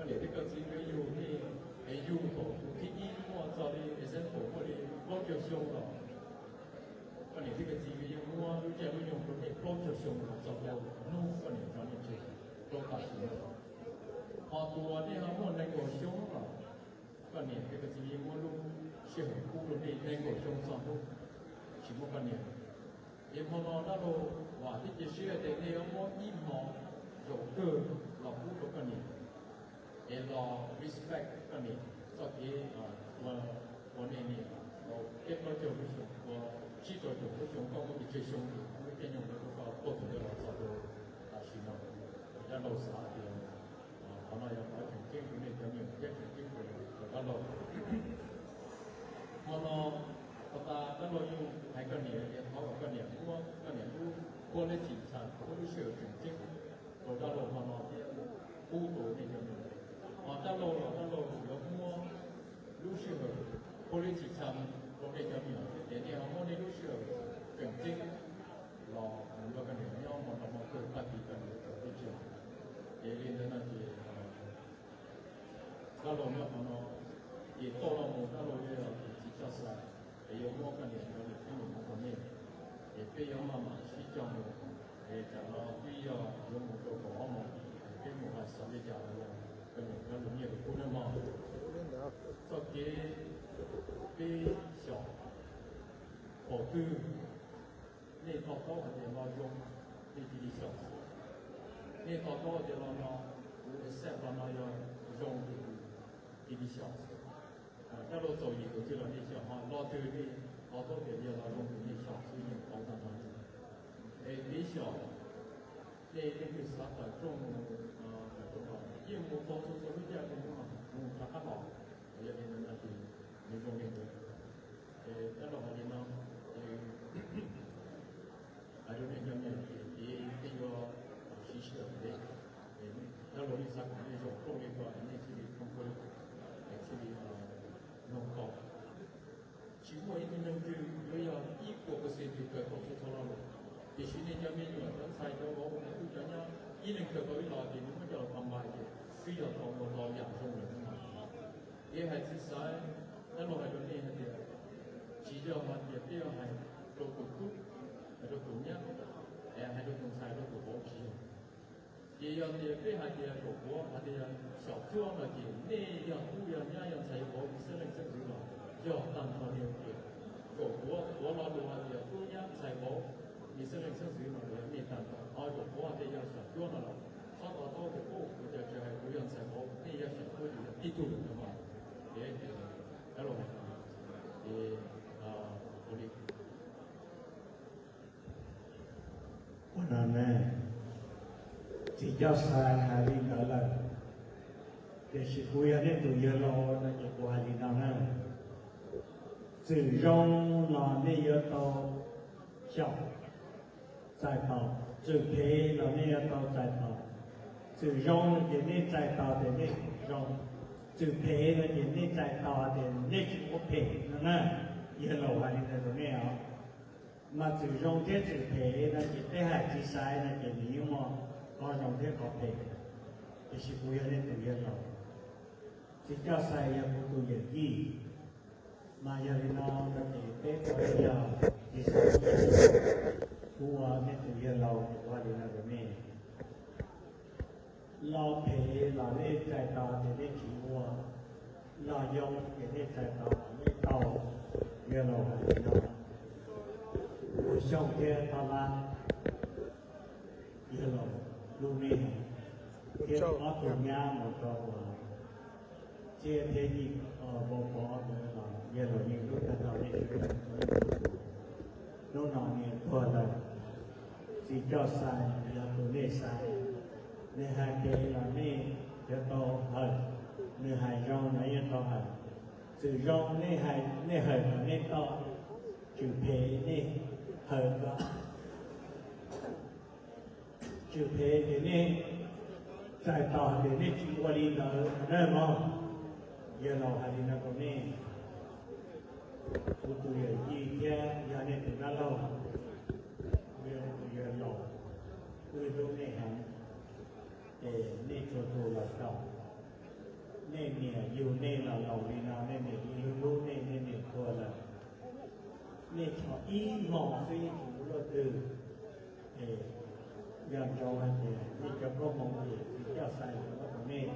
Niam thiab koj txiv yuav yug nej, es yug thaum tus thib ib muaj txog li example muaj li plaub caug xyoo los, koj niam thiab koj txiv yuav yeej muab lub caij lub nyoog rau nej plaub caug xyoo los txog rau hnub koj niam tso nej tseg rau tam sim no. Ho tus uas nej ho muaj nees nkaum xyoo los, koj niam thiab koj txiv yeej muab lub sij hawm pub rau nej nees nkaum xyoo txog hnub tsis muaj koj niam. Es hmo no dab laug vam thiab cia siab tias nej yuav muab ib hmo zaum kawg los pub rau koj niam, es los respect koj niam txoj kev ua, ua nej niam tau peb plaub caug lub xyoo, ua tsib rau caum lub xyoo, koj muaj kev tsawg xyoo ces lub caij nyoog ntawd rau koj tuaj thaum ntawd los txog rau tam sim no. Dab laug xav tias qhov no yog qhov tseem ceeb rau nej cov me nyuam thiab tseem ceeb rau dab laug. Hmo no, hmo tas dab laug yeej hais koj niam tias thov kom koj niam muab koj niam lub quality time, muab lub sij hawm tseem ceeb rau dab laug hmo no thiab pub rau nej cov me nyuam. Ho dab laug los dab laug yuav muab lub sij hawm quality time rau nej cov me nyuam thiab tias nej ho muab nej lub sij hawm tseem ceeb los mus nrog koj niam nyob hmo no hmo kawg, pab tiv koj niam txog teb chaws. Ces li ntawd no ces dab laug nyob qhov no, ces toj los mus dab laug yog tus txiv coj xais, es yuav muab koj niam cov lus kub lus moov rau nej, es peb yuav maj mam sib coj mus, es tsam no twb yog yuav mus rau kaum ob moos, es peb mus hais xav li cas los koj niam cov lus nyiaj lus kub nawb mog. Txoj kev peb xyaum, thaum twg nej to taub hais tias no zoo, nej cia li xyaum xwb. Nej to taub tias los no, kuv accept los no yog zoo ces kuv cia li xyaum xwb. Dab laug txaus yim kaum tsib los nej xyaum, ho lo twg nej to taub tias yog los zoo ces nej xyaum xwb, yeej tau tag nrho li. Es kev xyaum, nej leej twg xav tawm rooj, tawm rooj los yeej mus tau txhua txhua lub caij mus, mus rov qab los. Yog li ntawd no ces nws zoo li ntawd. Dab laug hais li no, hais rau nej cov niam tias kev peb yuav siv sij hawm ntev, dab laug yeej xav kom nej zaum rooj li ko es nej thiaj li thoob plaws, es thiaj li mloog tau. Tsis muaj ib tug neeg twg yuav yog ib puas percent twg kawm tau txhua txhua lo lus, tiam sis nej cov me nyuam cov ntxhais cov vauv cov tub cov nyab ib leeg kawm tau ib lo ces nws muab coj los pab npaj ces twb yog tau ua tau yam zoo lawm no. Kev hais txiv xaiv, dab laug hais rau nej hais tias tsis yog hais tias peb yuav hais rau tus tub, hais rau tus nyab, es hais rau tus ntxhais rau tus vauv tsis yog. Ces yog tias peb hais tias zaum puav hais tias xyaum cuab no ces nej yog tub yog nyab yog ntxhais yog vauv, xeeb leej xeeb ntxwv los yog tag nrho nej tias zaum puav, puav lo lus hais tias tub nyab ntxhais vauv, xeeb leej xeeb ntxwv no los yog nej tag nrho. Ho zaum puav hais tias yog xyaum cuab no los txhob to taub tias ub kuv cov tsis hais kuv yog ntxhais vauv, nej yog xyaum cuab ces yog tib tug lawm no mas. Ces dab laug hais no ces ua li ua no ne, txiv coj xais hais li ntawd lawm, tiam sis kuv yog nej tus yawg laus no ces kuv hais li no na. Txwm zoo los nej yuav tau xyaum, txais tos, txwm phem los nej yuav tau txais tos. Txwm zoo no ces nej txais tos ces nej zoo, txwm phem no ces nej txais tos ces nej tsis muaj phem no na. Yawg laus hais li ntawd rau nej os. Mas txwm zoo thiab txwm phem no ces peb hais txiv xaiv no ces nws yeej muaj qhov zoo thiab qhov phem, tiam sis kuv yog nej tus yawg laus, txiv coj xais yog kuv tus yawm yij. Mas yog li no no ces peb puav leej yog txiv xaiv, kuv ua nej tus yawg laus ces kuv hais li no rau nej. Lo phem los nej txais tos ces nej tsis ua, lo yoo ces nej txais tos ces nej tau. Yawg laus hais li no, Ua Xyooj thiab Thoj Lab, yawg laus lub neej thiab ob tug nyab mus rau Txiab thiab Yij, Npau Pov ntawd los yawg laus yeej hlub tag nrho nej sawv daws. Hnub no niam tuag lawm, txiv coj xais yog tus nej xaiv, nws hais phem los nej yuav tau hawm, nws hais zoo los yeej tau hawm. Txwm zoo nej hais, nej hawm kom nej tau, txwm phem nej hawm kom, txwm phem ces nej txais tos ces nej tsis ua li ntawd na mog. Yawg laus hais li no rau nej, kuv tus yawm yij thiab yog nej tus dab laug, yog nej tus yawg laus, wb hlub nej heev, ces nej tsuas tus los xyaum, Yug nej los laus li no nej niam ib lub hlub nej, nej niam tuag lawm, nej txhom ib hmos xwb tsis muaj luaj twg. Es nco ntsoov hais tias nej cov koob hmoov ces txiv Coj Xais yuav muab rau nej,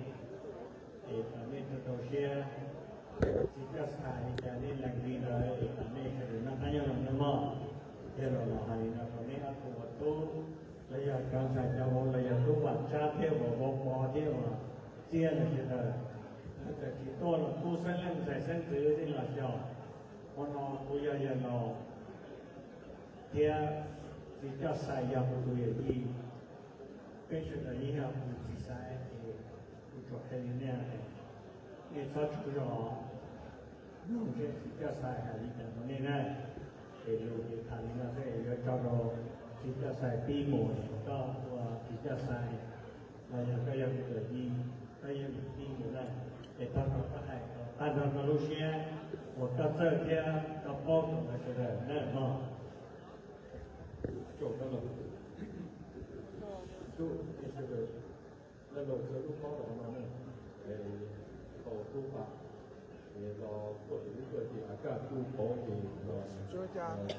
es kom nej rau rau siab. Txiv Coj Xais li cas nej lees li ntawd es kom nej sawv daws noj qab nyob zoo nawb mog. Thiab los los hais li no rau nej ob tug ua tub, los yog cov ntxhais cov vauv los yog tub Vam Tsab thiab vauv Pov thiab uas Txiab lawv sawv daws, lawv txawm tsis tuaj los kuj xeeb leej ntxhais xeeb ntxwv nej los xyom. Hmo no kuv yog yawg laus thiab txiv Coj Xais yog kuv tus yawm yij, peb sawv daws yeej yog kuv txiv Xais es kuv tsuas qhia li nej, nej txhob tsaug zog. Mloog seb txiv Coj Xais hais li cas rau nej na. Es lus ces tham li no xwb es yuav tso rau txiv Coj Xais pib mus, koj ua txiv Coj Xais los yog koj yog kuv yawm yij, koj yeej pib mus na. Es thov kom koj hais kom tag nrho koj lub siab uas koj txawj thiab koj paub rau lawv sawv daws na mog. Dab laug txawb lub khaub los no ne, tau tub pam, es los tuaj tus ib tuaj ces a kaj kuj pauv ces los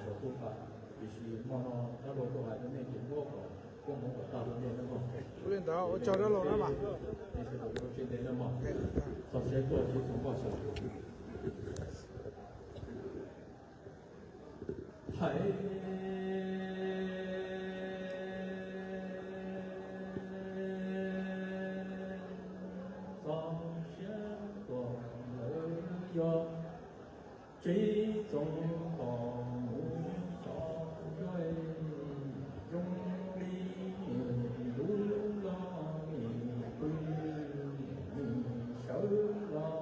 tau tub pam. Tiam sis hmo no dab laug tuaj hais rau nej ces muab kom koob hmoov kom tag rau nej na mog. Ua li ntawd ua tsaug dab laug na mas. Nej sawv daws ua siab ntev na mos. Txog siav tuaj ces txog npoj saum. Thaiv txog siav tuaj lawm yog tsev txoov tos mus txog zuav zoo li lub loj pw sawv los